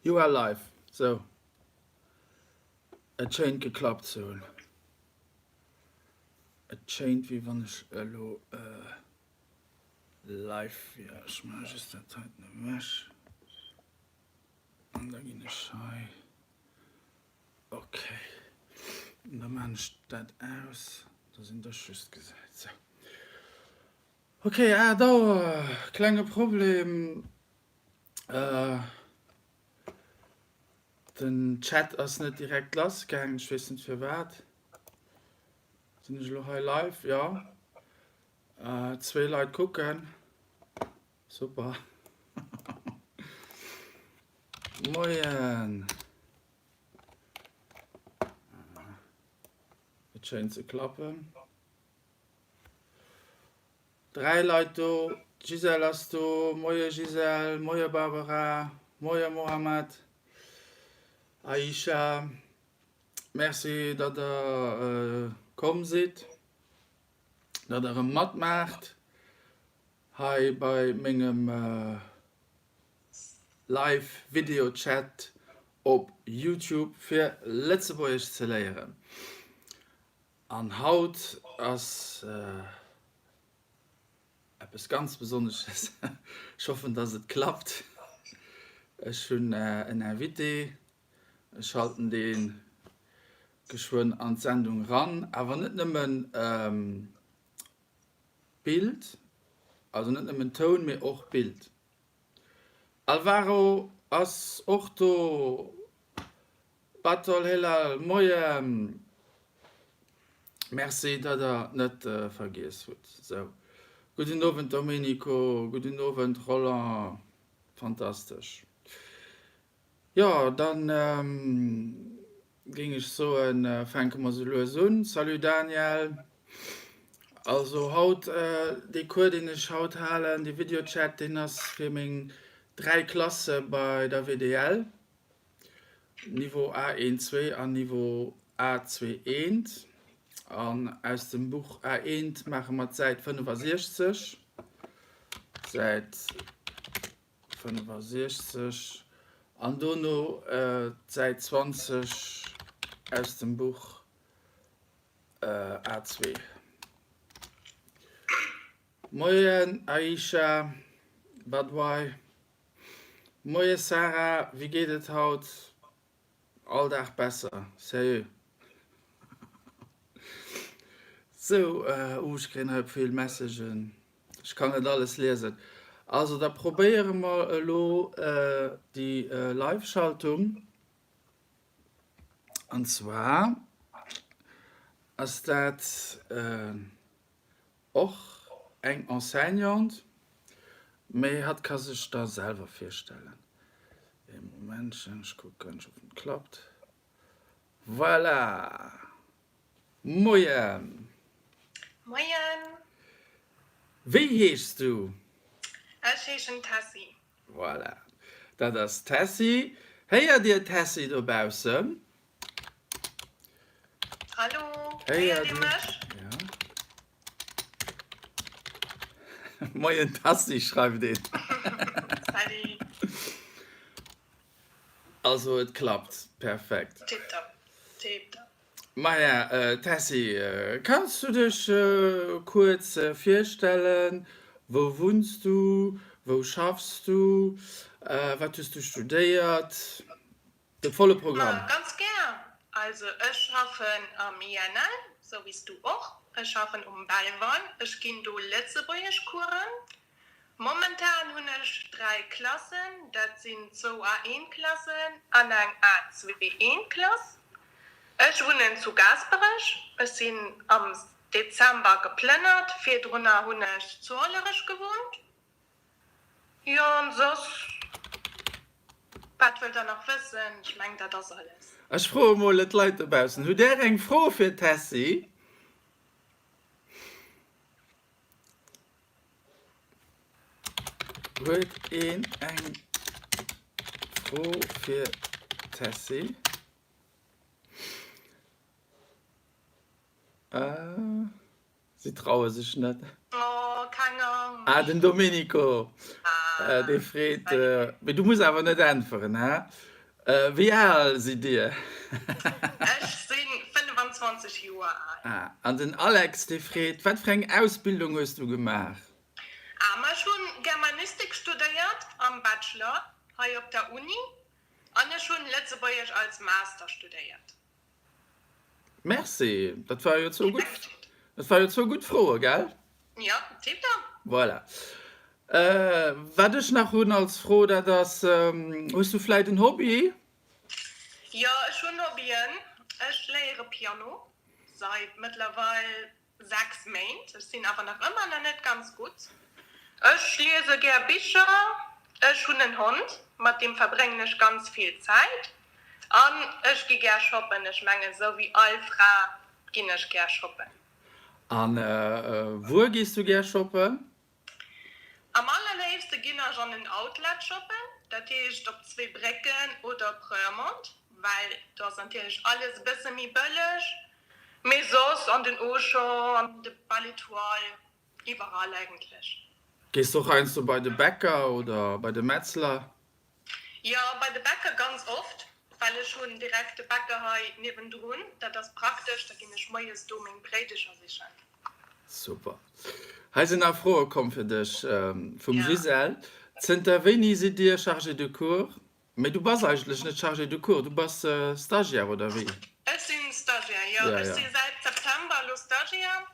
You are live, sou et schéint geklappt ze hunn. Et schéint wéi wann ech elo live wier. Ech maache just dat heiten ewech an da ginn ech hei, ok, an da maachen ech dat aus, da sinn dech just gesäit. Sou, ok, 8 Auer, klenge Problem. Den Chat ass net direkt lass gaangen, ech weess net firwat. Sinn ech elo hei live? Jo. Zwee Leit kucken. Super. Moien. Et schéint ze klappen. 3 Leit do, d'Gisèle ass do, moie Gisèle, moie Barbara, moie Mohamed, Aisha, merci datt der komm sidd, datt der erëm matmaacht hei bei mengem Live Video Chat op Youtube fir Lëtzebuergesch ze léieren. An haut ass eppes ganz Besonnesches. Ech hoffen, dass et klappt. Ech hunn en Invité. Ech schalten dee geschwënn an d'Sendung ran. Awer net nëmmen Bild, also net nëmmen Toun, mee och Bild. Alvaro ass och do. Batol Helal, Moien! Merci datt der net vergiess hutt. Sou, gudden Owend Domenico, gudden Owend Roland, fantastesch. Jo, dann géing ech soen, fänke mer sou lues un. Salut Daniel. Also haut, dee Cours deen ech haut halen, dee Videochat, deen ass fir meng 3 Klasse bei der WDL. Niveau A1-2 an Niveau A2-1. An aus dem Buch A1 maache mer d'Säit 65. D'Säit 65 an dono d'Säit 20 aus dem Buch A2. Moien Aisha, Badwai. Moie Sarah, wéi geet et haut? All Dag besser, sérieux. Sou, uh ech kréien hei vill Messagen, ech kann net alles liesen. Also da probéiere mer elo déi Live-Schaltung. An zwar ass dat Och eng Enseignante, mee hatt ka sech da selwer virstellen. Ee Momentchen, ech kucken, ech hoffen et klappt. Voilà! Moien! Moien! Wéi heeschs du? Ech heeschen Tessy. Voilà, dat ass d'Tessy. Héiert Dir d'Tessy dobaussen? Hallo, héiert Dir mech? Ja. Moien Tassi, schreift een. Salut. Also et klappt, perfekt. Tiptop, tiptop. Maja, Tessy, kanns du dech kuerz virstellen? Wou wunns du? Wou schaffs du? Wat hues du studéiert? De volle Programm. Ma ganz gär! Also ech schaffen am INL, sou wéi s du och. Ech schaffen um Belval. Ech ginn do Lëtzebuergeschcoursen. Momentan hunn ech 3 Klassen, dat sinn zwou A1-Klassen an eng A2-1-Klass. Ech wunnen zu Gaasperech. Ech sinn am Dezember geplënnert, virdrunner hunn ech zu Hollerech gewunnt. Jo, an soss, wat wëllt der nach wëssen? Ech mengen, dat ass alles. Ech froe mol d'Leit dobaussen, Hutt Där eng Fro fir d'Tessy? Huet een eng Fro fir d'Tessy? Si traue sech net. Oh, keng Angscht. Ah, den Domenico, dee freet. Mee du muss awer net äntweren, hä? Wéi al sidd Dir? Ech si 25 Joer al. Ah, an den Alex dee freet, Wat fir eng Ausbildung hues du gemaach? Ah, ma ech hunn Germanistik studéiert am Bachelor hei op der Uni an ech hunn Lëtzebuergesch als Master studéiert. Merci, dat war jo zwou gutt, dat war jo zwou gutt Froe, gell? Jo, tiptop. Voilà. Wat ech nach hunn als Fro, dat ass, Hues du vläit en Hobby? Jo, ech hunn Hobbyen. Ech léiere Piano seit mëttlerweil 6 Méint, ech sinn awer nach ëmmer nach net ganz gutt. Ech liese gär Bicher, ech hunn en Hond, mat deem verbréngen ech ganz vill Zäit an ech gi gär shoppen. Ech mengen, esou wéi all Fra ginn ech gär shoppen. A wuer gees du gär shoppen? Am allerléifste ginn ech an en Outlet shoppen, dat heescht op Zweebrécken oder op Roermond, well do ass natierlech alles e bësse méi bëlleg, mee soss an den Auchan, an de Belle Etoile, iwwerall eigentlech. Gees du och heiansdo bei de Bäcker oder bei de Metzler? Jo, bei de Bäcker ganz oft, well ech hunn direkt de Bäcker hei niewendrun. Dat ass praktesch, da ginn ech moies do meng Bréidecher sichen. Super. Hei sinn nach Froe komm fir dech vum Gisèle. Zënter wéini sidd Dir Chargée de cours? Mee du bass eigentlech net Chargée de cours, du bass Stagiaire, oder wéi? Ech sinn Stagiaire, jo. Ech si säit September elo Stagiaire.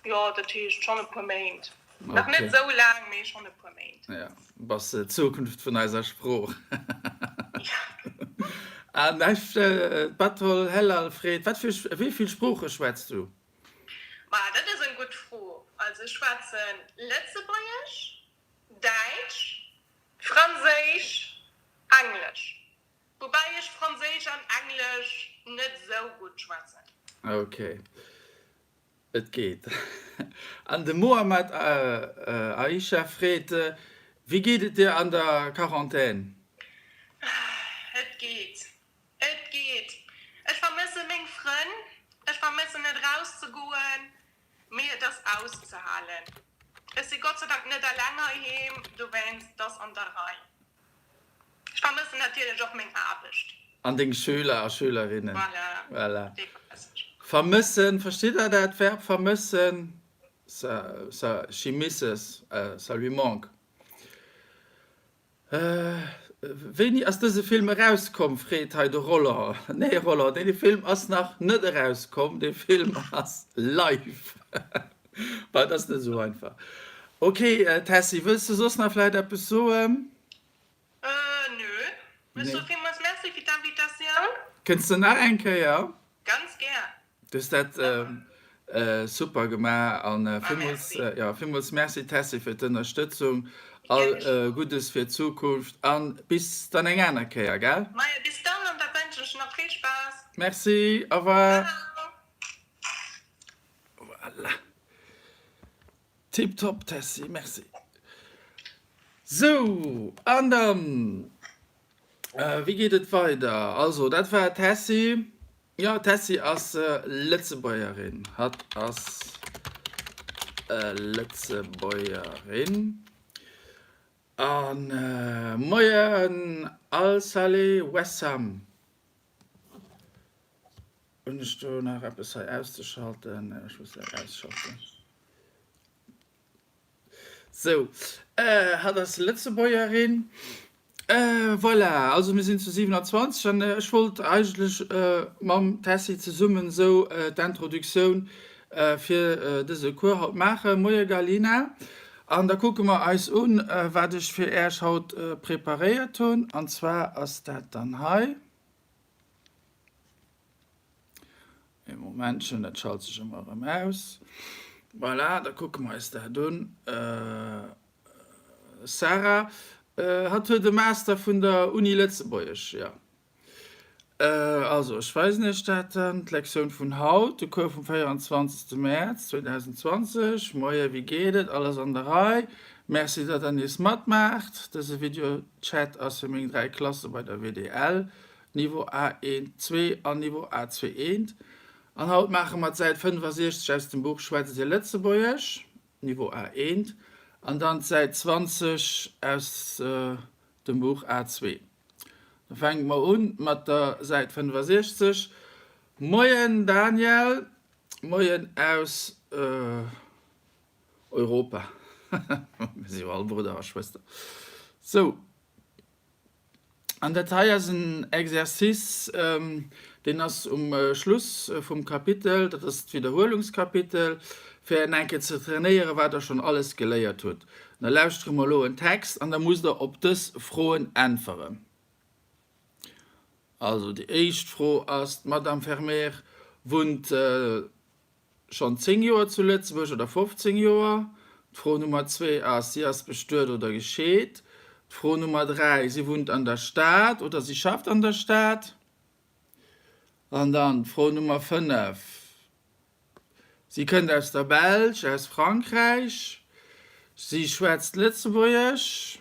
Jo, dat heescht schonn e puer Méint. Nach net esou laang, mee schonn e puer Méint. Jo, bass d'Zukunft vun eiser Sprooch. An d'Batol Hellal freet, Wat fir, wéi vill Sprooche schwätz du? Ma dat ass eng gutt Fro. Also ech schwätze Lëtzebuergesch, Däitsch, Franséisch, Englesch. Woubäi ech Franséisch an Englesch net esou gutt schwätzen. Ok. Et geet. An de Mohammed Aisha freet, Wéi geet et dir an der Quarantän? Et geet. Et geet. Ech vermësse meng Frënn. Ech vermëssen et erauszegoen. Mee et ass auszehalen. Ech si Gott sei Dank net eleng heiheem, dowéinst, et ass an der Rei. Ech vermëssen natierlech och meng Aarbecht. An deng Schüler a Schülerinnen. Voilà, déi vermëssen ech. Vermëssen, verstitt der dat Verb vermëssen? Ça, ça, she misses, ça lui manque. Wéini ass dëse Film erauskomm, freet hei de Roland. Nee Roland, dee Film ass nach net erauskomm, dee Film ass live. Bah, et ass net esou einfach. Ok, Tessy, wëlls de soss nach vläit eppes soen? Nö. Ech soe villmools Merci fir d'Invitatioun. Kënns de nach eng Kéier? Ganz gär. Du hues dat super gemaach an villmools, jo, villmools Merci Tessy fir d'Ënnerstëtzung. All Guddes fir d'Zukunft an bis dann eng aner Kéier, gell? Majo, bis dann an da wënschen ech nach vill Spaass. Merci, au revoir. Ciao. Voilà. Tiptop Tessy, merci. Sou, an dann, wéi geet et weider? Also, dat war d'Tessy. Jo, d'Tessy ass Lëtzebuergerin. Hatt ass Lëtzebuergerin. A moien Al-Saleh Wessam. Hunn ech do nach eppes hei auszeschalten? Ech muss dat ausschalten. Sou, hatt ass Lëtzebuergerin. Voilà, also mir sinn zu 27 an ech wollt eigentlech mam Tessy zesummen esou d'Introductioun fir dëse Cours haut maachen. Moie Galina. An da kucke mer eis un, wat ech fir Äech haut preparéiert hunn. An zwar ass dat dann hei. Ee Momentchen, dat schalt sech ëmmer erëm aus. Voilà, da kucke mer eis dat un. Sarah, hatt huet e Master vun der Uni Lëtzebuerg, jo. Also, ech weisen iech dat dann, d'Lektioun vun haut, de Cours vum 24. Mäerz 2020. Moie, wéi geet et? Alles an der Rei? Merci, datt der nees matmaacht. Dëse Video-Chat ass fir meng 3 Klasse bei der WDL. Niveau A1, 2 an Niveau A2, 1. An haut maache mer d'Säit 65 aus dem Buch Schwätzt Dir Lëtzebuergesch? Niveau A1, an dann d'Säit 20 aus dem Buch A2. Da fänke mer un mat der Säit 65. Moien Daniel, moien aus Europa. Mir si jo all Brudder a Schwëster. Sou, an dat hei ass en Exercice, deen ass um Schluss vum Kapitel, dat ass d'Widderhuelungskapitel, fir en eng Kéier ze trainéieren, wat der schonn alles geléiert hutt. Da lauschtere mer elo en Text an da musst der op dës Froen äntweren. Also déi éischt Fro ass, D'Madame Vermeer wunnt schonn 10 Joer zu Lëtzebuerg oder 15 Joer? D'Fro Nummer zwee ass, Si ass bestuet oder gescheet? D'Fro Nummer dräi, Si wunnt an der Stad oder si schafft an der Stad? An dann d'Fro Nummer fënnef, Si kënnt aus der Belsch, aus Frankräich. Si schwätzt Lëtzebuergesch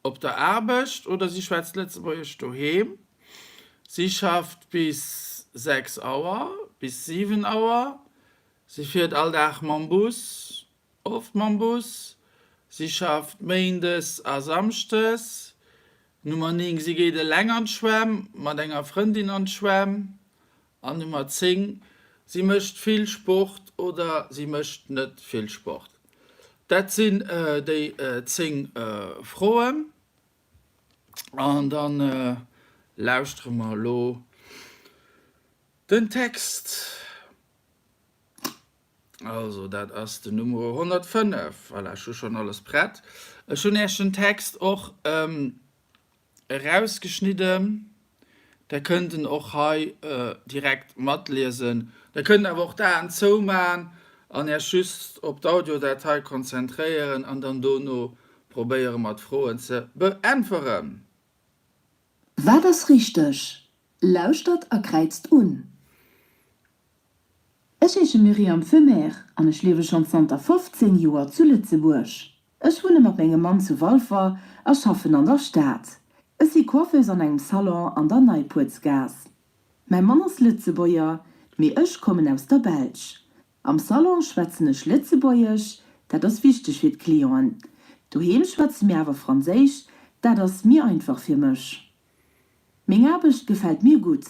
op der Aarbecht oder si schwätzt Lëtzebuergesch doheem. Si schafft bis 6 Auer, bis 7 Auer. Si fiert all Dag mam Bus Oft mam Bus. Si schafft méindes a samschdes. Nummer 9, Si geet eleng an d'Schwämm, mat enger Frëndin an d'Schwämm. An Nummer 10, Si mécht vill Sport oder si mécht net vill Sport. Dat sinn déi 10 Froen. An da lauschtere mer elo den Text. Also, dat ass den Numero 105. Voilà, ech hu schonn alles prett. Ech hunn Iech den Text och erausgeschnidden. Der kënnt en och hei direkt matliesen. Der kënnt awer och d'Aen zouman an Iech just op d'Audiodatei konzentréieren an dann dono probéiere mer d'Froen ze beäntweren. Wat ass richteg? Lauschtert a kräizt un. Ech heesche Myriam Vermeer an ech liewe schonn zanter 15 Joer zu Lëtzebuerg. Ech wunne mat mengem Mann zu Walfer a schaffen an der Stad. Ech si Coiffeuse an engem Salon an der Neipuertsgaass. Mäi Mann ass Lëtzebuerger, mee ech kommen aus der Belsch. Am Salon schwätzen ech Lëtzebuergesch, dat ass wichteg fir d'Clienten. Doheem schwätze mir awer Franséisch, dat ass méi einfach fir mech. Meng Aarbecht gefält mir gutt.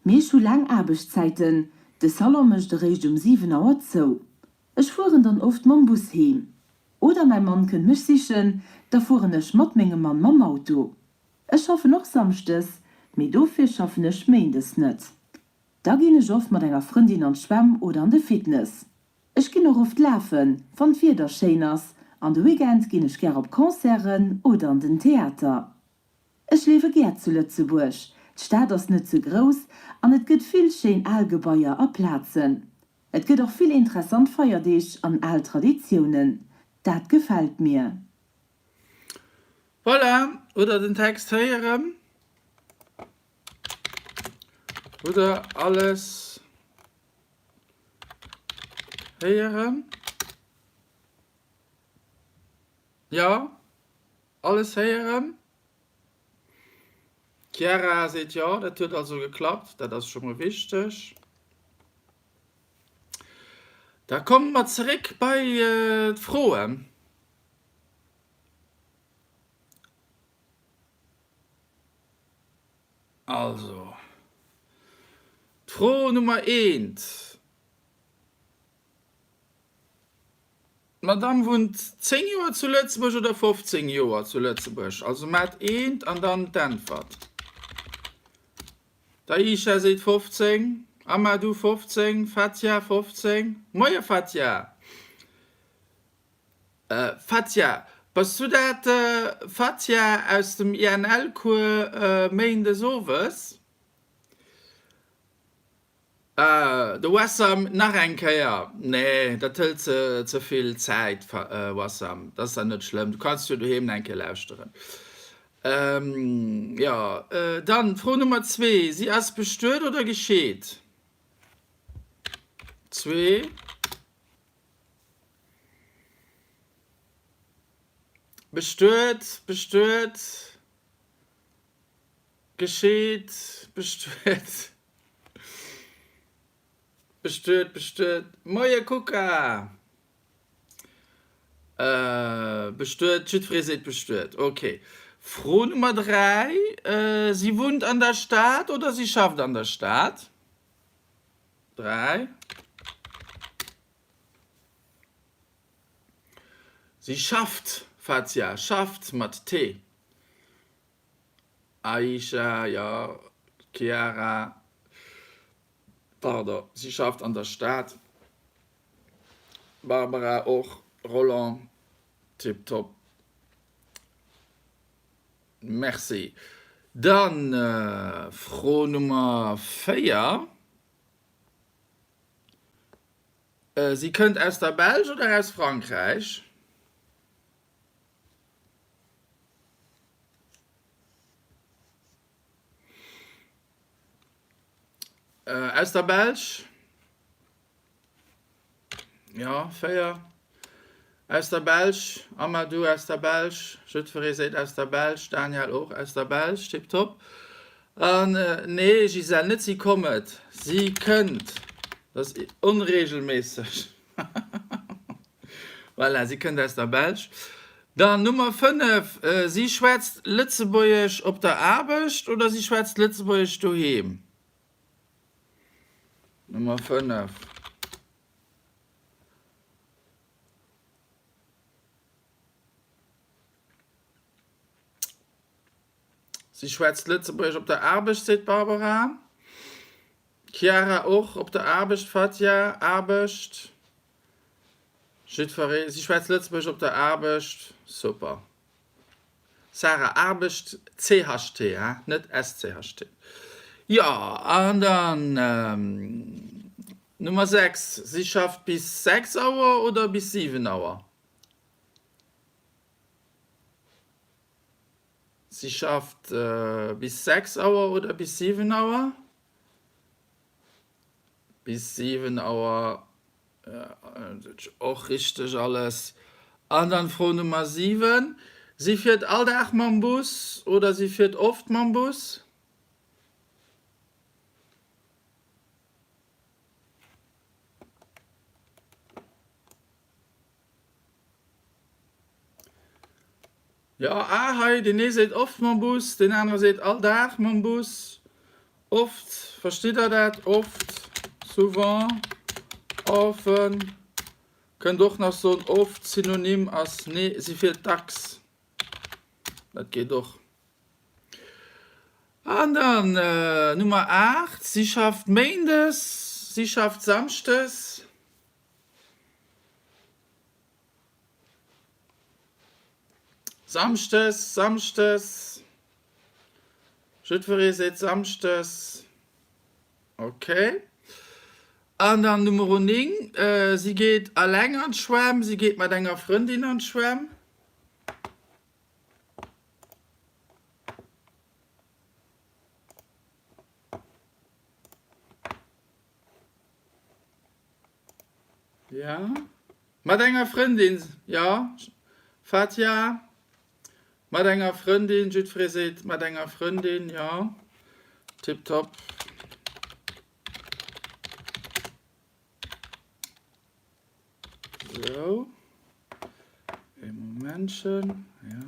Mee ech hu laang Aarbechtszäiten, de Salon mécht eréischt um 7 Auer zou. Ech fueren dann oft mam Bus heem. Oder mäi Mann kënnt mech sichen, da fueren ech mat mengem Mann mam Auto. Ech schaffen och samschdes, mee dofir schaffen ech méindes net. Da ginn ech oft mat enger Frëndin an d'Schwämm oder an de Fitness. Ech ginn och oft lafen, wann d'Wieder schéin ass, an de Weekend ginn ech gär op Concerten oder an den Theater. Ech liewe gär zu Lëtzebuerg. D'Stad ass net ze grouss an et gëtt vill schéin al Gebaier a Plazen. Et gëtt och vill interessant Feierdeeg an al Traditiounen. Dat gefält mir. Voilà, hutt der den Text héieren? Hutt der alles héieren? Jo? Alles héieren? D'Chiara seet jo, dat huet also geklappt, dat ass scho mol wichteg. Da komme mer zeréck bei d'Froen. Also, d'Fro Nummer eent. D'Madame wunnt 10 Joer zu Lëtzebuerg oder 15 Joer zu Lëtzebuerg? Also maacht eent an dann d'Äntwert. D'Aisha seet 15, Amadou 15, Fatia 15. Moie Fatia! Fatia, bass du dat Fatia aus dem INL-Cours méindes owes? Ah, de Wassam nach eng Kéier? Nee, dat hëlt ze vill Zäit, Wassam. Dat ass dann net schlëmm, du kanns jo doheem eng Kéier lauschteren. Jo, dann Fro Nummer zwee, Si ass bestuet oder gescheet? Zwee. Bestuet, bestuet. Gescheet, bestuet, bestuet, bestuet, Moie Kuka! Bestuet, jiddweree seet bestuet, ok. Fro Nummer 3, Si wunnt an der Stad oder si schafft an der Stad? 3. Si schafft, Fatia, schafft mat t. Aisha, jo, Chiara, pardon, si schafft an der Stad. Barbara, och, Roland, tiptop. Merci. Dann Fro Nummer 4. Si kënnt aus der Belsch oder aus Frankräich? Aus der Belsch? Jo, 4. Aus der Belsch, Amadou aus der Belsch, jiddweree seet aus der Belsch, Daniel och aus der Belsch, tiptop. An nee Gisèle, net si kommet, si kënnt, dat ass onregelméisseg. Voilà, si kënnt aus der Belsch. Dann Nummer 5, si schwätzt Lëtzebuergesch op der Aarbecht oder si schwätzt Lëtzebuergesch doheem? Nummer 5. Si schwätzt Lëtzebuergesch op der Aarbecht, seet d'Barbara. Chiara och, op der Aarbecht. Fatia, Aarbecht. Jiddweree, si schwätzt Lëtzebuergesch op der Aarbecht. Super. Sarah, Aarbecht, CHT, he, net SCHT. Jo, an dann Nummer 6, Si schafft bis 6 Auer oder bis 7 Auer? Si schafft bis 6 Auer oder bis 7 Auer? Bis 7 Auer, och richteg alles. An dann Fro Nummer 7, Si fiert all Dag mam Bus oder si fiert oft mam Bus? Jo, ah hei, deen ee seet oft mam Bus, deen anere seet all Dag mam Bus. Oft, verstitt der dat? Oft, souvent, often, kënnt och nach soen oft, Synonym ass, nee, si fiert dacks, dat geet och. An dann Nummer 8, si schafft méindes, si schafft samschdes. Samschdes, Samschdes, jiddweree seet Samschdes, ok. An dann Numero 9, si geet alleng an d'Schwämm, si geet mat enger Frëndin an d'Schwämm. Ja. Mat enger Frëndin, jo. Fatia, Mat enger Frëndin. Jiddweree seet mat enger Frëndin, jo. Tiptop. Sou. Ee Momentchen, jo.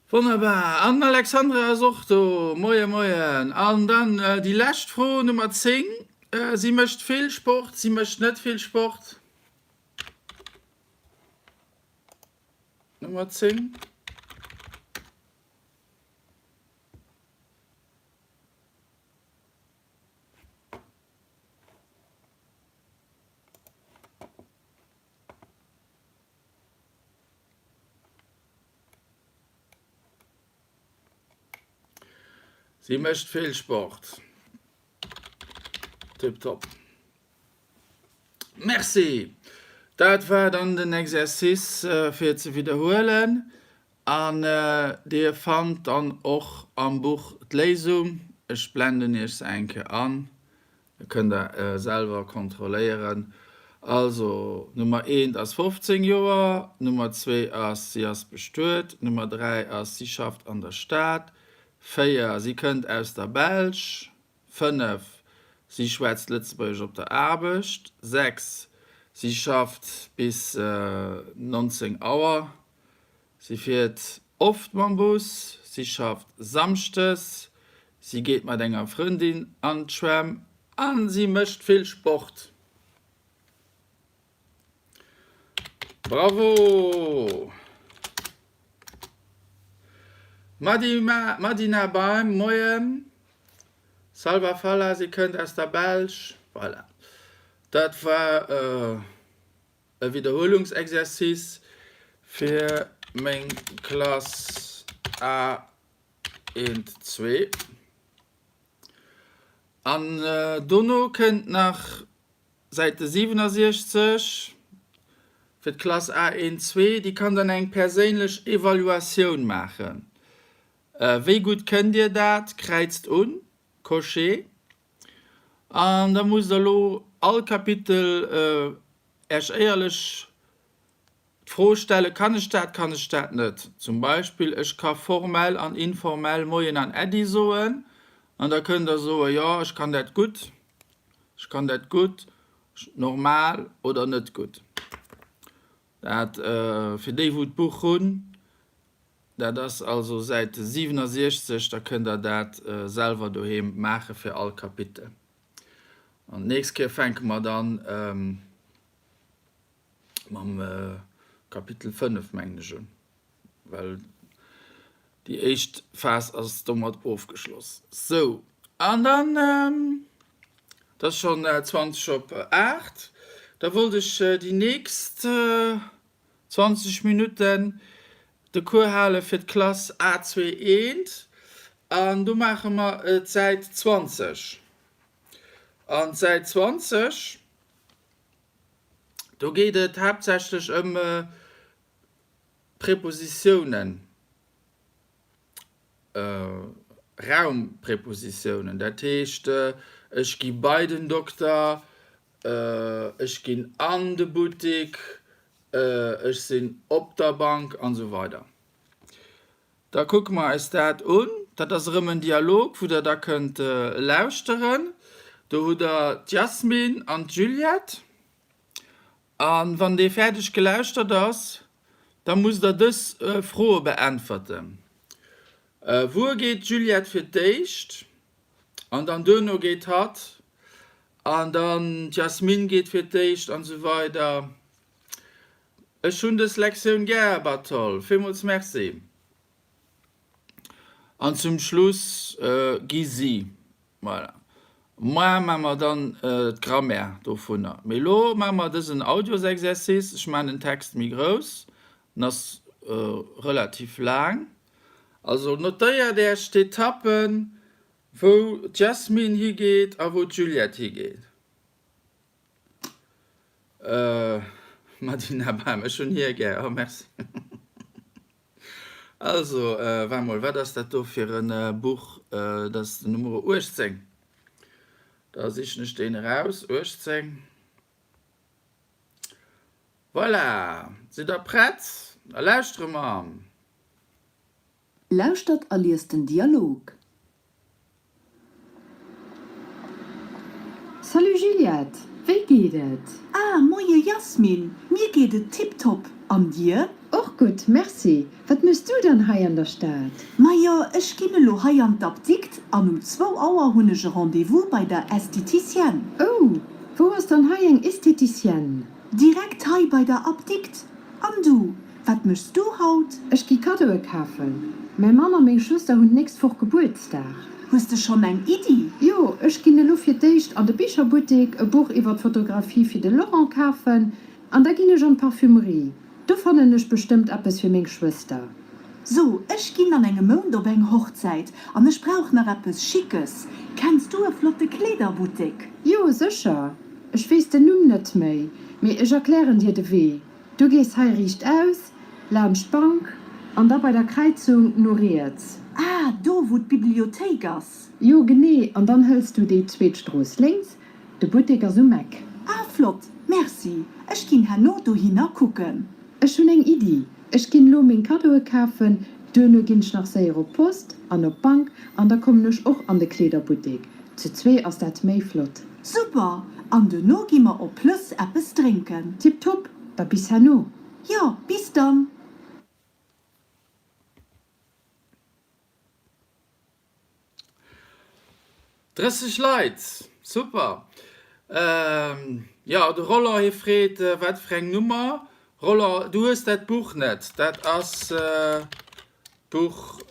Wonnerbar! An den Alexandra ass och do. Moie moien! An dann déi lescht Fro, Nummer 10. Si mécht vill Sport, si mécht net vill Sport? Nummer 10. Si mécht vill Sport. Tiptop. Merci. Dat war dann den Exercice fir ze widderhuelen. An Dir fannt dann och am Buch d'Léisung. Ech blenden Iech se eng Kéier an. Da kënnt der selwer kontrolléieren. Also, Nummer eent ass 15 Joer, Nummer zwee ass, si ass bestuet, Nummer dräi ass, si schafft an der Stad, véier, si kënnt aus der Belsch, fënnef, si schwätzt Lëtzebuergesch op der Aarbecht, sechs, si schafft bis 19 Auer, si fiert. oft mam Bus, si schafft samschdes, si geet mat enger Frëndin an d'Schwämm a si mécht vill Sport. Bravo! Madina Beim, Moien! Salva Falla, si kënnt aus der Belsch. Voilà, dat war e Widderhuelungsexercice fir meng Klass A1-2. An dono kënnt nach Säite 67, fir d'Klass A1, 2, déi kann dann eng perséinlech Evaluatioun maachen. Wéi gutt kënnt Dir dat? Kräizt un, cocher. An da musst Der elo all Kapitel Äech éierlech d'Fro stellen, Kann ech dat, kann ech dat net? Zum Beispill, Ech ka formell an informell Moien an Äddi soen. An da kënnt Der soen, Jo, ech kann dat gutt, ech kann dat gutt, normal oder net gutt. Dat fir déi, wou d'Buch hunn. Dat ass also Säit 67, da kënnt Der dat selwer doheem maache fir all Kapitel. An d'nächst Kéier fänke mer dann mam Kapitel 5, mengen ech, un, well déi éischt Phas ass domat ofgeschloss. Sou, an dann, et ass schonn 20 op 8, da wollt ech déi nächst 20 Minutten de Cours hale fir d'Klass A2 I an do maache mer d'Säit 20. An d'Säit 20, do geet et haaptsächlech ëm Prepositiounen. Raumprepositiounen, dat heescht, ech gi bei den Dokter, ech ginn an de Buttik, ech sinn op der Bank an esou weider. Da kucke mer eis dat un. Dat ass erëm en Dialog, wou der da kënnt lauschteren. Do hutt der d'Yasmine an d'Juliette. A wann dee fäerdeg gelauschtert ass, da musst der dës Froe beäntwerten, Wuer geet d'Juliette fir d'éischt? An dann duerno geet hatt. An dann d'Yasmine geet fir d'éischt an esou weider. Ech hunn dës Lektioun gär, Bartol. Villmools Merci. An zum Schluss gi si. Voilà. Moar maache mer dann d'Grammaire dovunner. Mee elo maache mer dësen Audiosexercice. Ech maachen den Text méi grouss, en ass relativ laang. Also notéiert Äech d'Etappen, wou d'Yasmine higeet a wou d'Juliette higeet. Madina Bam, ech hunn hie gär. Oh, merci. Also, waart mol, wat ass dat do fir e Buch? Dat ass den Numero 18. Da sichen ech deen eraus, 18. Voilà, sidd der prett? Da lauschtere mer. Lauschtert a liest den Dialog. Salut Juliette, wéi geet et? Ah, moie Yasmine, mir geet et tiptop, an dir? Och gutt, merci. Wat mëss du dann hei an der Stad? Majo, ech ginn elo hei an d'Apdikt an um zwou Auer hunn ech e Rendez-vous bei der Esthéticienne. Oh, wou ass dann hei eng Esthéticienne? Direkt hei bei der Apdikt. An du, wat méchs du haut? Ech gi Kaddoe kafen. Mäi Mann a meng Schwëster hunn d'nächst Woch Gebuertsdag. Hues de schonn eng Iddi? Jo, ech ginn elo fir d'éischt an de Bicherbuttek e Buch iwwer d'Fotografie fir de Laurent kafen an da ginn ech an d'Parfümerie. Do fannen ech bestëmmt eppes fir meng Schwëster. So, ech ginn an engem Mount op eng Hochzäit an ech brauch nach eppes Schickes. Kenns du e flotte Kleederbuttek? Jo, sécher. Ech weess den Numm net méi, mee ech erklären dir de Wee. Du gees hei riicht aus, laanscht d'Bank an da bei der Kräizung no riets. Ah, do wou d'Bibliothéik ass? Jo, genee. An dann hëls du déi zweet Strooss lénks, de Buttek ass um Eck. Ah, flott, merci. Ech ginn herno dohinner kucken. Ech hunn eng Iddi, Ech ginn elo meng Kaddoe kafen, duerno ginn ech nach séier op d'Post an op d'Bank an da kommen ech och an de Kleederbuttek. Zu zwee ass dat méi flott. Super! An duerno gi mer op Plëss eppes drénken. Tiptop! Da bis herno! Jo, bis dann! 30 Leit, super! Jo, de Roland hie freet, wat fir eng Nummer. Roland, du hues dat Buch net, dat ass d'Buch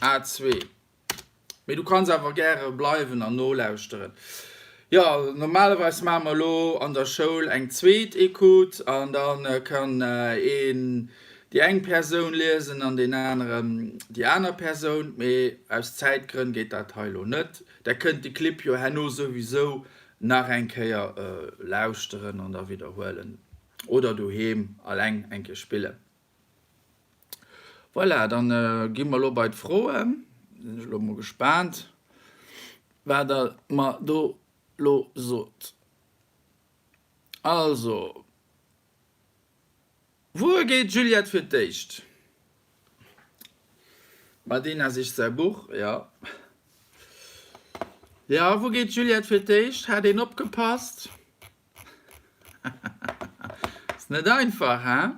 A2. Mee du kanns awer gäre bleiwen an nolauschteren. Jo, normalerweis maache mer elo an der Schoul eng zweet Ecoute an da kann een déi eng Persoun liesen an deen aneren déi aner Persoun. Mee aus Zäitgrënn geet dat hei elo net. Der kënnt de Clip jo herno souwisou nach eng Kéier lauschteren an da widderhuelen oder doheem alleng eng Kéier spillen. Voilà, dann gi mer elo bei d'Froen. Sinn ech elo mol gespaant, wat Der mer do elo sot. Also, Wuer geet d'Juliette fir d'éischt? D'Madina sicht säi Buch, jo. Jo, wou geet d'Juliette fir d'éischt? Hat een opgepasst? Ass net einfach, he?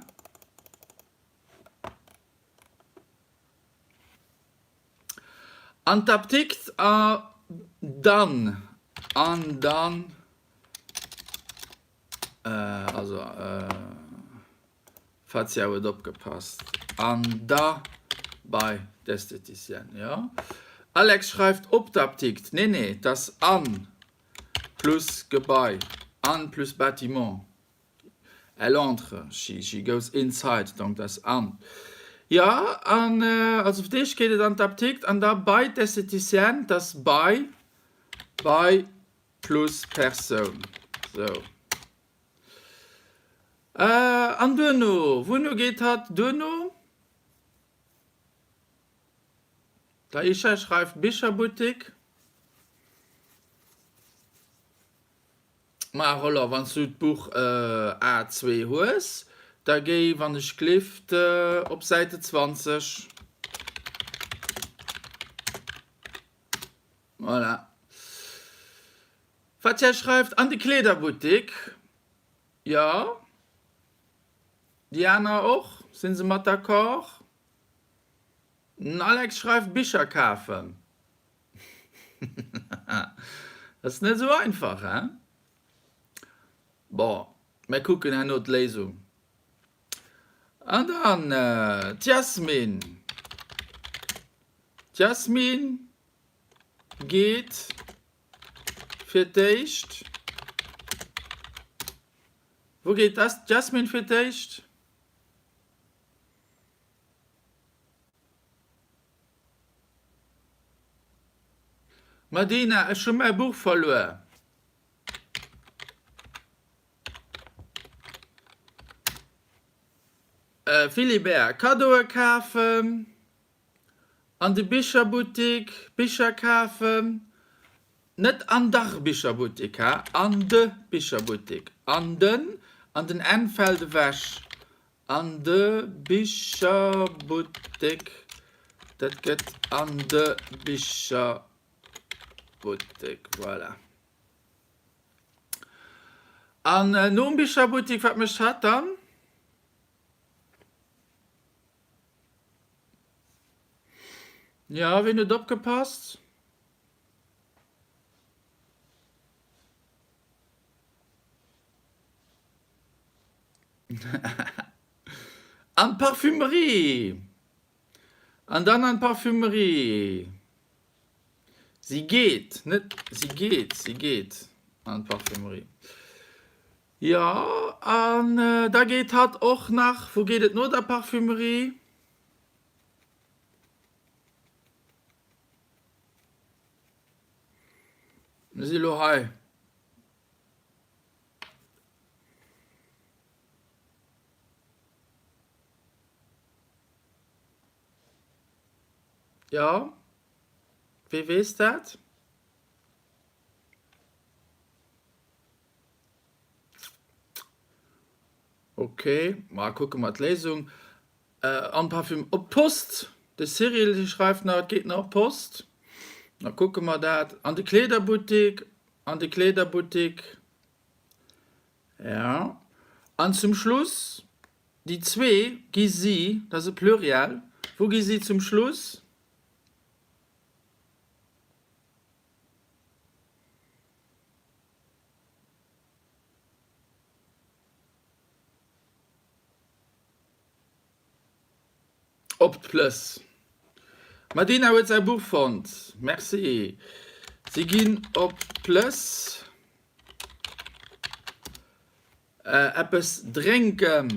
An d'Apdikt a dann, an dann, also Fazia huet opgepasst, an da bei d'Esthéticienne, jo. Alex schreift op d'Apdikt, nee, nee, 't ass an. Plus Gebai an plus Bâtiment. Elle entre, she, she goes inside, donc dat ass an. Jo, an also fir d'éischt geet et an d'Apdikt an da bei d'Esthéticienne, dat ass bei, bei plus Persoun. Sou. An duerno, wouno geet hatt duerno? D'Aisha schreift Bicherbuttik. Ma Roller, wann s du d'Buch A2 hues, da géi wann ech glift op Säite 20. Voilà. Fatia schreift an de Kleederbuttik. Jo. Déi aner och? Sinn se mat d'accord? Den Alex schreift Bicher kafen. Dat ass net esou einfach, hein? Bon, mir kucken herno d'Léisung. An dann d'Yasmine. D'Yasmine geet fir d'éischt. Wou geet d'Yasmine fir d'éischt? Madina, ech hu mäi Buch verluer. Philibert, Kaddoe kafen, an de Bicherbuttik, Bicher kafen, net an der Bicherbuttik, ha, an de Bicherbuttik, an den, an den N fält ewech, An de Bicherbuttek, dat gëtt an de Bicherbuttek, voilà. An nom Bicherbuttek, wat mécht hatt dann? Jo, wien huet opgepasst? An d'Parfümerie! An dann an d'Parfümerie! Si geet, net si geet, si geet an d'Parfümerie. Jo, an da geet hatt och nach, wou geet et no der Parfümerie? Mir si lo hei. Jo, wee weess dat? Ok, ma kucke mer d'Léisung. An Parfüm op d'Post! De Cyril dee schreift nach, et geet nach op d'Post. Da kucke mer dat. An de Kleederbuttik, an de Kleederbuttik. Jo. An zum Schluss, déi zwee gi si, dat ass e Pluriel, wou gi si zum Schluss? Op d'Plëss. D'Madina huet säi Buch fonnt. Merci. Si ginn op d'Plëss eppes drénken.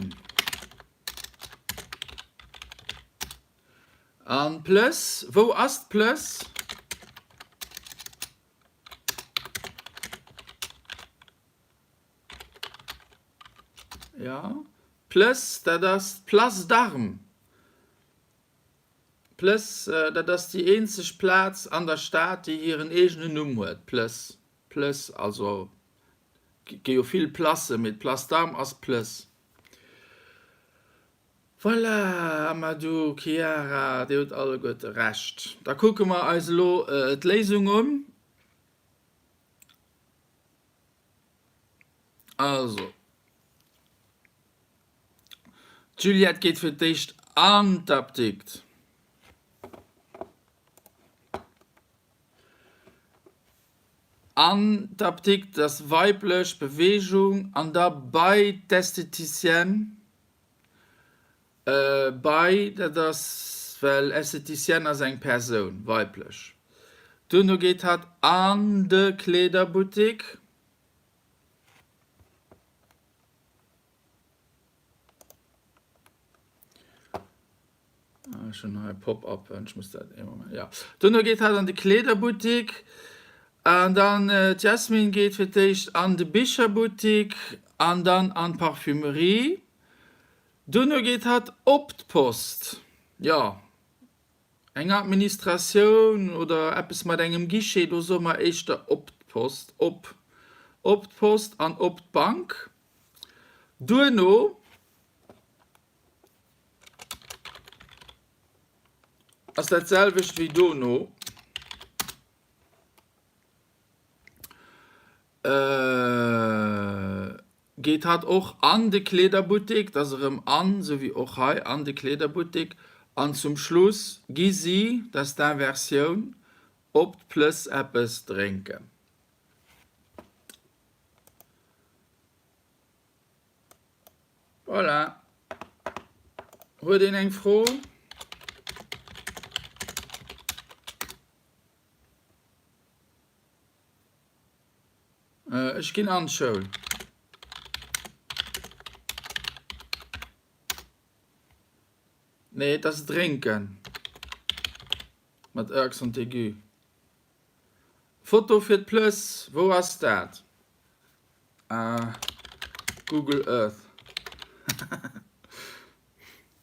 An d'Plëss, wou ass d'Plëss? Jo, Plëss, dat ass d'Place d'Armes. Plëss, dat ass déi eenzeg Plaz an der Stad, déi hiren eegenen Numm huet, Plëss. Plëss, also et gi jo vill Placen, mee d'Place d'Armes ass Plëss. Voilà, Amadou, Chiara, Dir hutt alleguerte Recht. Da kucke mer eis elo d'Léisung un. Also, d'Juliette geet fir d'éischt an d'Apdikt. An d'Apdikt ass weiblech Beweegung an da bei d'Esthéticienne. Bei, dat ass well Esthéticienne ass eng Persoun, weiblech. Duerno geet hatt an de Kleederbuttik. Ech hunn hei Pop-uppen, ech muss dat ee Moment, jo. Duerno geet hatt an de Kleederbuttik an dann d'Yasmine geet fir d'éischt an de Bicherbuttik an dann an d'Parfümerie. Duerno geet hatt op d'Post. Jo, eng Administratioun oder eppes mat engem Guichet, do soe mer éischter op d'Post, op, op d'Post an op d'Bank. Duerno ass dat selwecht wéi dono. Geet hatt och an de Kleederbuttek, et ass erëm an, esou wéi och hei, an de Kleederbuttek, an zum Schluss gi si, dat ass d'Inversioun, op d'Plëss eppes drénken. Voilà. Huet een eng Fro? Ech ginn an d'Schoul. Nee, et ass drénken. Mat e Accent aigu. Foto fir d'Plëss, wou ass dat? Ah, Google Earth.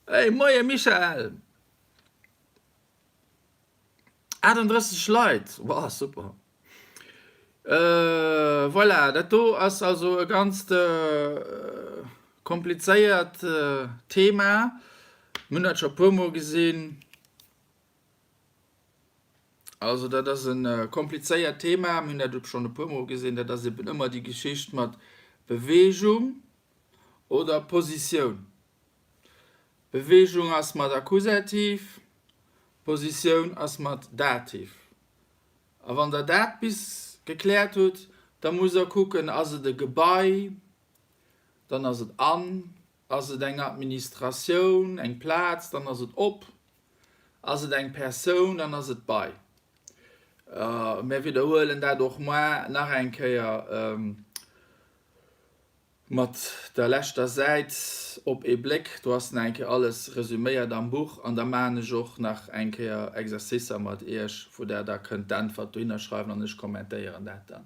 Hey, moie Michael! 38 Leit, wow, super. Voilà, dat do ass also e ganzt komplizéiert Thema. Mir hunn dat scho e puermol gesinn. Also dat ass e komplizéiert Thema, mir hunn dat schonn e puermol gesinn. Dat ass eben ëmmer déi Geschicht mat Beweegung oder Positioun. Beweegung ass mat Akkusativ, Positioun ass mat Dativ. A wann der dat bis gekläert hutt, da musst der kucken, ass et e Gebai, dann ass et an, ass et eng Administratioun, eng Plaz, dann ass et op, ass et eng Persoun, dann ass et bei. Mir widderhuelen dat och moar nach eng Kéier. Mat der leschter Säit op ee Bléck, do ass nach eng Kéier alles resüméiert am Buch an da maachen ech och nach eng Kéier Exercicer mat iech, wou der da kënnt d'Äntwert dohinner schreiwen an ech kommentéieren dat dann.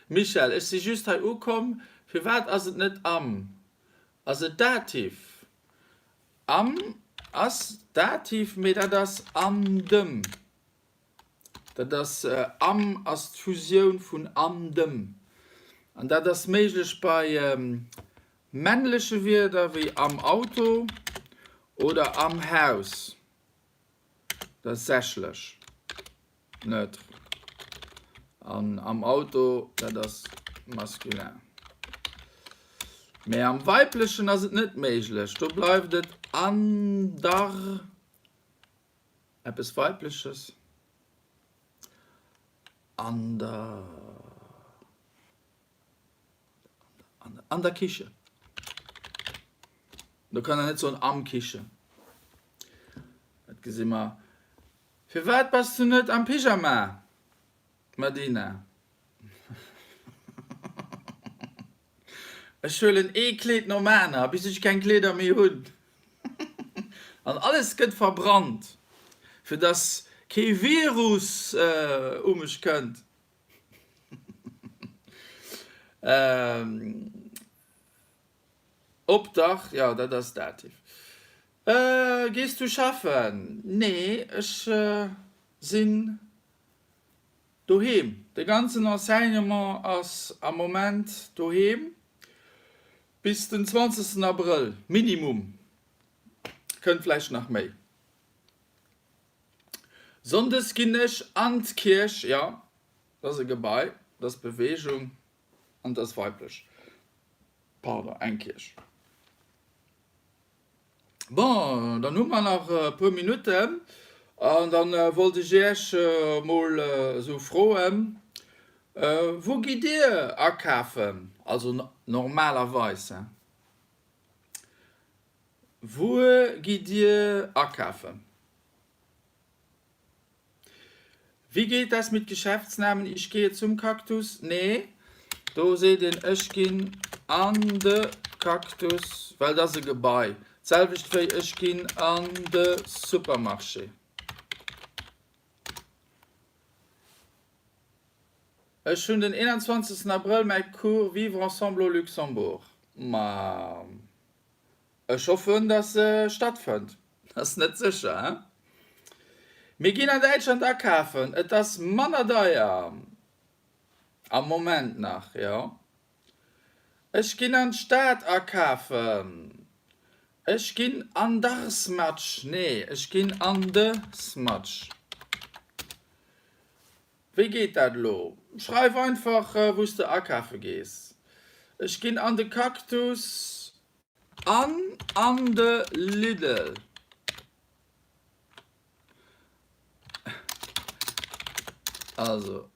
Michèle, ech si just hei ukomm, firwat ass et net am? Ass et Dativ? Am ass Dativ, mee dat ass an dem. Dat ass am ass d'Fusioun vun an dem. An dat ass méiglech bei männleche Wierder wéi am Auto oder am Haus. Dat ass sächlech, neutre. An am Auto, dat ass masculin. Mä am weiblechen ass et net méiglech, do bleift et an der. Eppes Weibleches an der an der Kiche. Do kann der net soen am Kiche. Dat gesi mer. Firwat bass du net am Pyjama, Madina? Ech huelen ee Kleed nom aner, bis ech keng Kleeder méi hunn. An alles gëtt verbrannt, fir dass kee Virus u mech kënnt. Op dach, jo, dat ass Dativ. Gees du schaffen? Nee, ech sinn doheem. De ganzen Enseignement ass am Moment doheem bis den 20 Abrëll, Minimum. Kënnt vläicht nach méi. Sonndes ginn ech an d'Kierch, jo, dat ass e Gebai, dat ass Beweegung an dat ass weiblech. Pardon, eng Kierch. Bon, dann hu mer nach e puer Minutten an dann wollt ech Iech mol esou froen, Wou gitt Dir akafen? Also normalerweis, hein. Wuer gitt Dir akafen? Wie geht das mit Geschäftsnamen, ich gehe zum Cactus? Nee, do seet een ech ginn an de Cactus, well dat ass e Gebai. D'selwecht wéi ech ginn an de Supermarché. Ech hunn den 21 Abrëll mäi Cours Vivre ensemble au Luxembourg. Ma Ech hoffen, dass se stattfënnt. Ass net sécher, hein? Mir ginn an Däitschland akafen, et ass manner deier. Am Moment nach, jo. Ech ginn an d'Stad akafen. Ech ginn an d'Arsmatsch. Nee, ech ginn an de Smatsch. Wéi geet dat elo? Schreif einfach, wou s de akafe gees. Ech ginn an de Cactus an an de Lidl. Also,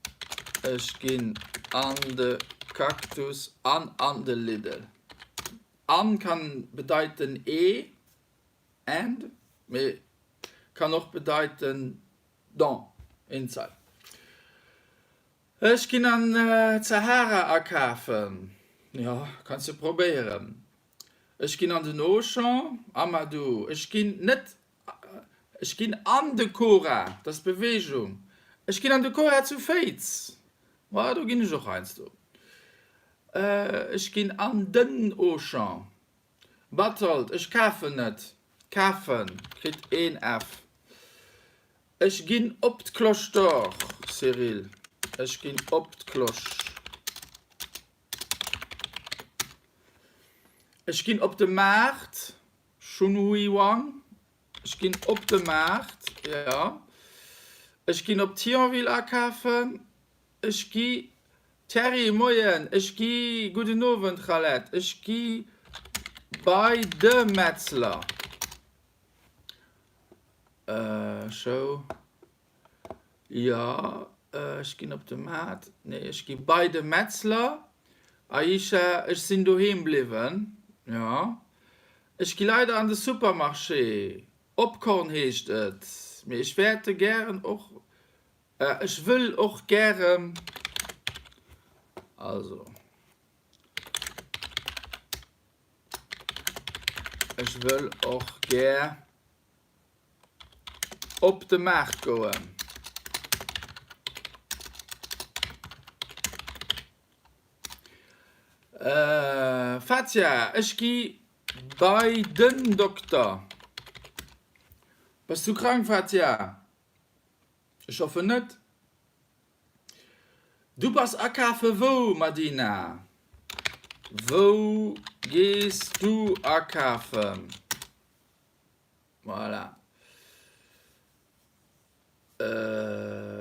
ech ginn an de Cactus an an de Lidl. An kann bedeiten ee, and, mee kann och bedeiten dans, inside. Ech ginn an d'Sahara akafen. Jo, kanns jo probéieren. Ech ginn an den Auchan. Amadou, ech ginn net, ech ginn an de Cora, dat ass Beweegung. Ech ginn an de Cora zu Féiz. Ma do ginn ech och heiansdo. Ech ginn an den Auchan. Bathold, ech kafen net. Kafen kritt een F. Ech ginn op d'Cloche d'Or, Cyril. Ech ginn op d'Cloche. Ech ginn op de Maart, Chunhui Wang. Ech ginn op de Maart, jo. Ech ginn op Thionville akafen. Ech gi, Thierry, Moien, ech gi, Gudden Owend, Khaled, ech gi bei de Metzler. Show, Jo, ech ginn op de Maart, nee, ech gi bei de Metzler. Aisha, Ech sinn doheem bliwwen, jo. Ech gi leider an de Supermarché, Opkorn heescht et, mee ech wäerte gären och Ech wëll och gären, also ech wëll och gär op de Maart goen. Fatia, ech gi bei den Dokter. Bass du krank, Fatia? Ech hoffen net. Du bass akafe wou, Madina? Wou gees du akafen? Voilà.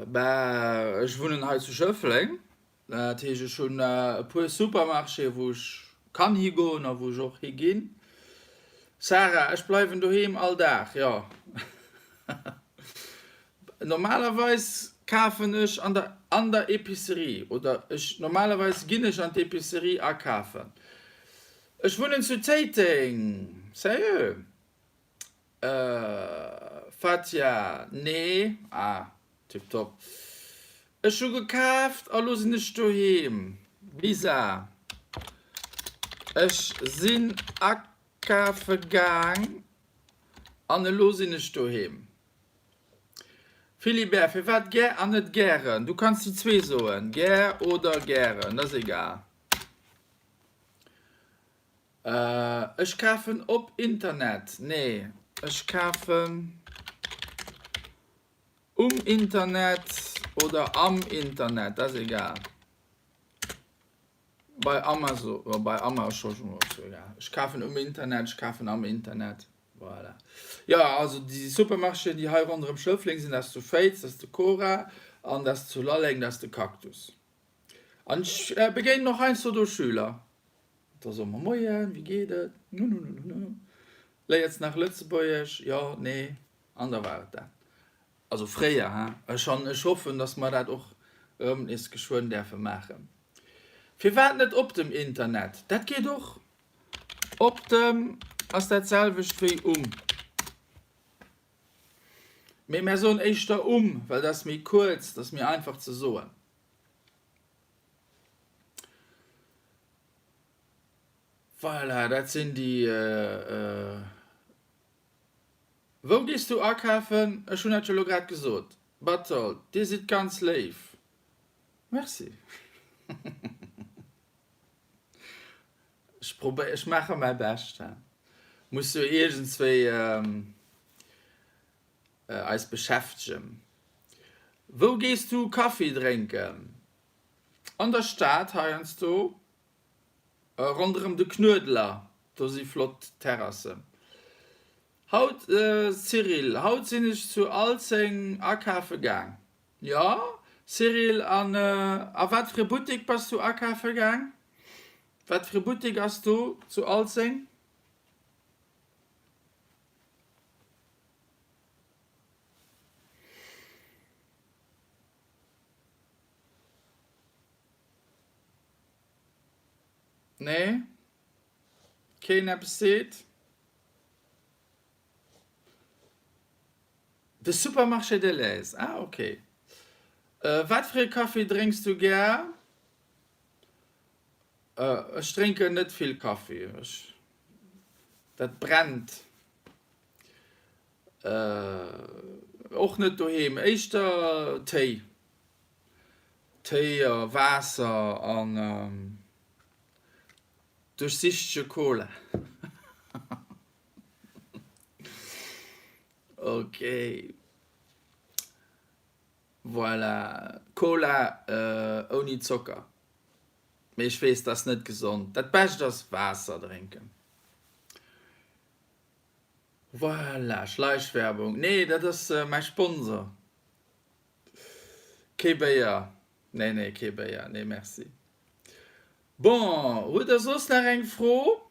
Bah, ech wunnen hei zu Schëffleng. Dat heescht, ech hunn e puer Supermarchéë wou ech kann higoen a wou ech och higinn. Sarah, Ech bleiwen doheem all Dag, jo. Normalerweis kafen ech an der an der Epicerie oder ech normalerweis ginn ech an d'Epicerie akafen. Ech wunnen zu Téiteng. Sérieux? Fatia, Nee? Ah, tiptop. Ech hu gekaaft a lo sinn ech doheem. Lisa, Ech sinn akafe gaang an elo sinn ech doheem. Philibert, Firwat gär an net gären? Du kanns déi zwee soen, gär oder gären, dat ass egal. Ech kafen op Internet. Nee, ech kafen um Internet oder am Internet, dat ass egal. Bei Amazon, bei Amazon, ech kafen um Internet, ech kafen am Internet. Voilà. Jo, also déi Supermarchéen, déi hei ronderëm Schëffleng sinn, dat ass zu Féiz, dat ass de Cora, an dat ass zu Lalleng, dat ass de Cactus. An ech begéinen och heiansdo do Schüler. Da soe mer Moien, wéi geet et? Nununununu. Léiers nach Lëtzebuergesch? Jo, nee. An da war et dat. Also fréier, hein. Ech an ech hoffen, datt mer dat och erëm nees geschwënn däerfe maachen. Firwat net op dem Internet? Dat geet och. Op dem ass dat selwecht wéi um. Mee mär soen éischter um, well dat ass méi kuerz, dat ass méi einfach ze soen. Voilà, dat sinn déi. Wou gees du akafen? Ech hunn dat jo elo grad gesot. Berthold, Dir sidd ganz léif. Merci. Ech probéier, ech maache mäi Bescht. Muss jo iergendswéi eis beschäftegen. Wou gees du Kaffi drénken? An der Stad heiansdo, ronderëm de Knuedler, do si flott Terrassen. Haut, Cyril, haut sinn ech zu Alzeng akafe gaang. Jo, Cyril, an a wat fir e Buttek bass du akafe gaang? Wat fir e Buttek ass do zu Alzeng? Nee? Keen eppes seet? De Supermarché Delhaize, ah ok. Wat fir ee Kaffi drénks du gär? Ech drénken net vill Kaffi, ech, dat brennt. Och net doheem, éischter Téi. Téi a Waasser an duerchsichtege Cola. Ok, voilà, Cola ouni Zocker. Mee ech weess, dat ass net gesond. Dat Bescht ass Waasser drénken. Voilà, Schleichwerbung. Nee, dat ass mäi Sponsor. Kee Béier. Nee, nee, kee Béier. Nee, merci. Bon, hutt der soss nach eng Fro?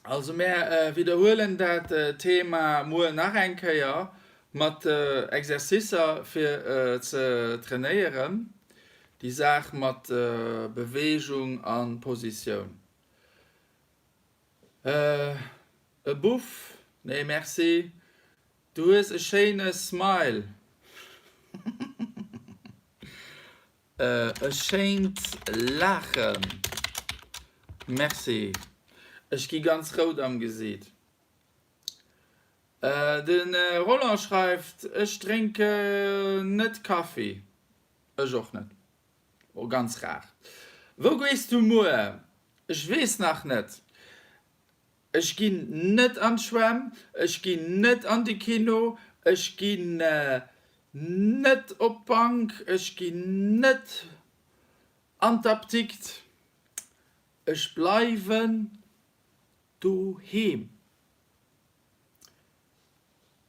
Also mär widderhuelen dat Thema muer nach eng Kéier mat Exercicer fir ze trainéieren, déi Saach mat Beweegung a Positioun. E Buff? Nee merci. Du hues e schéine Smile. E schéint Laachen. Merci. Ech gi ganz rout am Gesiit. De Roland schreift, Ech drénke net Kaffi. Ech och net. Oh, ganz rar. Wou gees du muer? Ech weess nach net. Ech ginn net an d'Schwämm, ech ginn net an de Kino, ech ginn net op d'Bank, ech ginn net an d'Apdikt. Ech bleiwen doheem.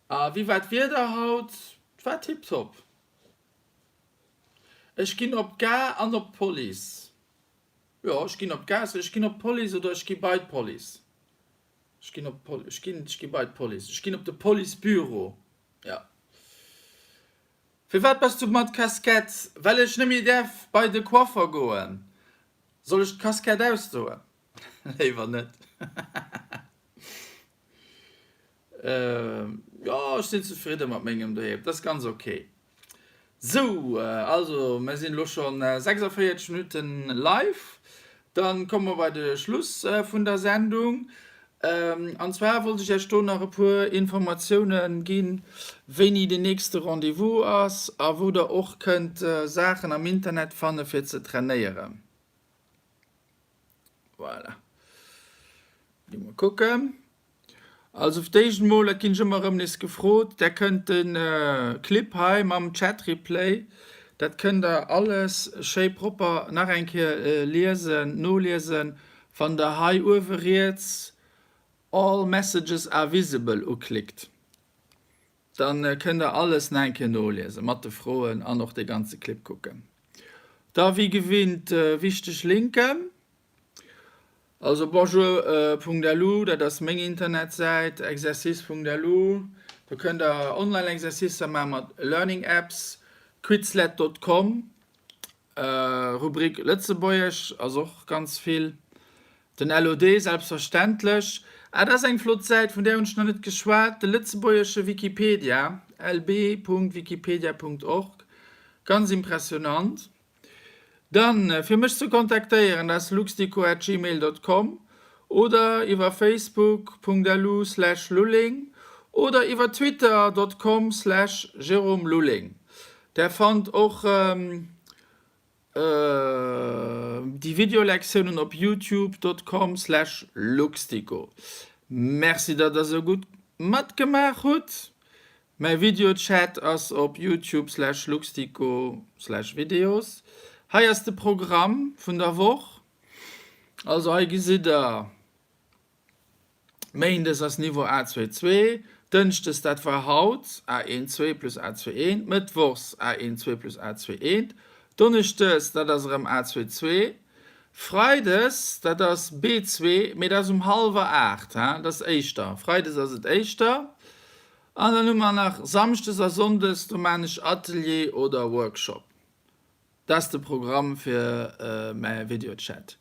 A wéi war d'Wieder haut? 't war tiptop. Ech ginn op d'Gare an op d'Police. Jo, ech ginn op d'Gare, ech ginn op d'Police oder ech gi bei d'Police. Ech ginn op d'Police, ech ginn, ech gi bei d'Police. Ech ginn op de Policebüro. Jo. Firwat bass du mat Casquette? Well ech net méi däerf bei de Coiffer goen. Soll ech d'Casquette ausdoen? Léiwer net. Jo, ech sinn zefridde mat mengem doheem, dat ass ganz ok. Sou, also mir sinn elo scho 46 Minutten live. Dann komme mer bei de Schluss vun der Sendung. An zwar wollt ech Iech do nach e puer Informatioune ginn, wéini den nächste Rendez-vous ass a wou der och kënnt Saachen am Internet fanne fir ze trainéieren. Voilà. Gi mer kucken. Also fir d'éischt emol, dat ginn ech ëmmer erëm nees gefrot, där kënnt de Clip hei mam Chat Replay, dat kënnt der alles schéi propper nach eng Kéier liesen, noliesen, wann der hei uewe riets All messages are visible uklickt. Dann kënnt der alles nach eng Kéier noliesen, mat de Froen an och de ganze Clip kucken. Da wéi gewinnt wichteg Linken. Also bonjour.lu, dat ass meng Internetsäit, exercice.lu, do kënnt der Online-Exercicer maache mat Learning Apps, quizlet.com, Rubrik Lëtzebuergesch ass och ganz vill, den LOD selbstverständlech. Ah, dat ass eng flott Säit, vun där hunn ech nach net geschwat, de lëtzebuergesche Wikipedia, lb.wikipedia.org, ganz impressionant. Dann, fir mech ze kontaktéieren, dat ass luxdico at gmail dot com oder iwwer facebook punkt lu slash lulling oder iwwer twitter dot com slash jérôme lulling. Där fannt och déi Videolektiounen op youtube dot com slash luxdico. Merci, datt der sou gutt matgemaach hutt. Mäi Videochat ass op youtube slash luxdico slash videos. Hei ass de Programm vun der Woch. Also hei gesitt der, Méindes ass Niveau A2 2, Dënschdes, dat war haut, A1 2 plus A2 1, Mëttwochs A1 2 plus A2 1, Donneschdes, dat ass erëm A2 2, Freides, dat ass B2, mee dat ass um hallwer 8, dat ass éischter, Freides ass et éischter. An dann hu mer nach Samschdes a Sonndes, do maan ech Atelier oder Workshop. Dat ass de Programm fir mäi Videochat.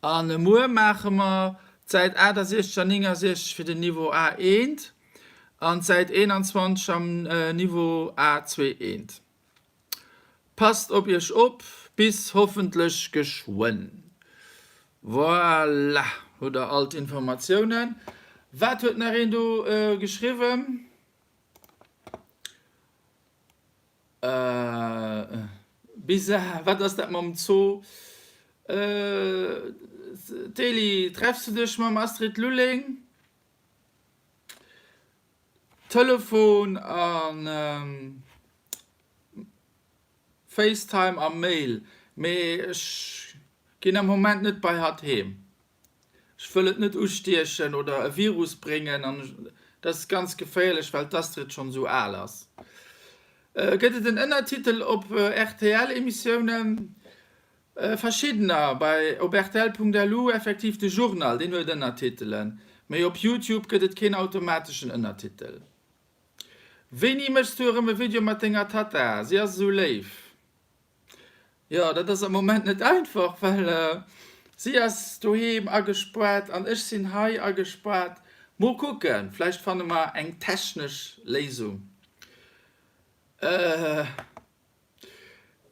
An muer maache mer d'Säit 68 an 69 fir den Niveau A1 an d'Säit 21 am Niveau A21. Passt op iech op, bis hoffentlech geschwënn. Voilà, hutt der all d'Informatiounen. Wat huet nach een do geschriwwen? Bizar, wat ass dat mam Zoo? D'Eli, treffs du dech mam Astrid Lulling? Telefon a Facetime a Mail, mee ech ginn am Moment net bei hatt heem. Ech wëll et net ustiechen oder e Virus bréngen an dat ass ganz geféierlech, well d'Astrid schonn esou al ass. Gëtt et en Ënnertitel op RTL-Emissiounen? Verschiddener, bei op rtl.lu effektiv de Journal, deen huet Ënnertitelen, mee op Youtube gëtt et keen automateschen Ënnertitel. Wéini méchs du erëm e Video mat denger Tatta? Si ass esou léif. Jo, dat ass am Moment net einfach, well si ass doheem agespoart an ech sinn hei agespoart. Mol kucken, vläicht fanne mer eng technesch Léisung.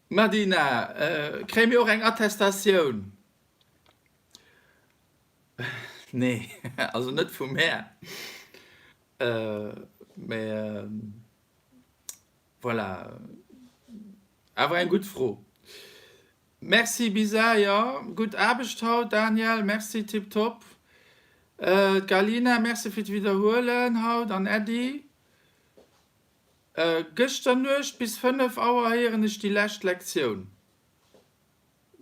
Madina, kréie mir och eng Attestatioun? Nee, also net vu mär. Mä voilà, awer eng gutt Fro. Merci Bisa, jo, gutt Aarbecht haut Daniel, merci, tiptop. D'Galina, merci fir d'Widderhuelen haut an Äddi. Gëschter Nuecht bis 5 Auer héieren ech déi lescht Lektioun.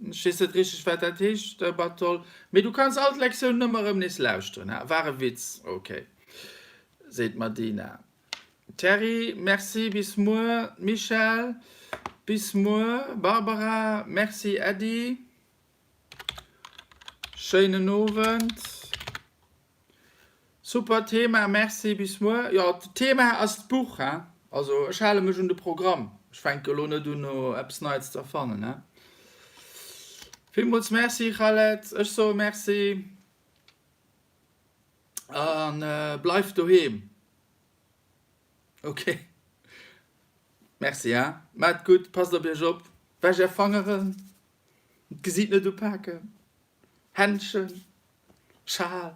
Ech weess net richteg wat dat heescht, Bartol, mee du kanns all d'Lektiounen ëmmer erëm nees lauschteren. Ha, war e Witz, ok, seet d'Madina. Terry, Merci, bis muer. Michèle, Bis muer. Barbara, Merci, Äddi. Schéinen Owend. Super Thema, merci, bis muer. Jo, d'Thema ass d'Buch, hein. Also ech hale mech un de Programm. Ech fänke elo net un no eppes Neits ze erfannen, hein. Villmools Merci Khaled, ech soe Merci a bleift doheem. Ok. Merci hein. Maat gutt, passt op iech op, wäscht är Fangeren, d'Gesiit net upaken, Händschen, Schal,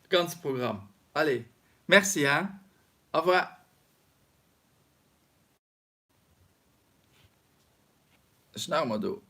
de ganze Programm. Allez, merci hein. Au revoir. Ech nach emmer do.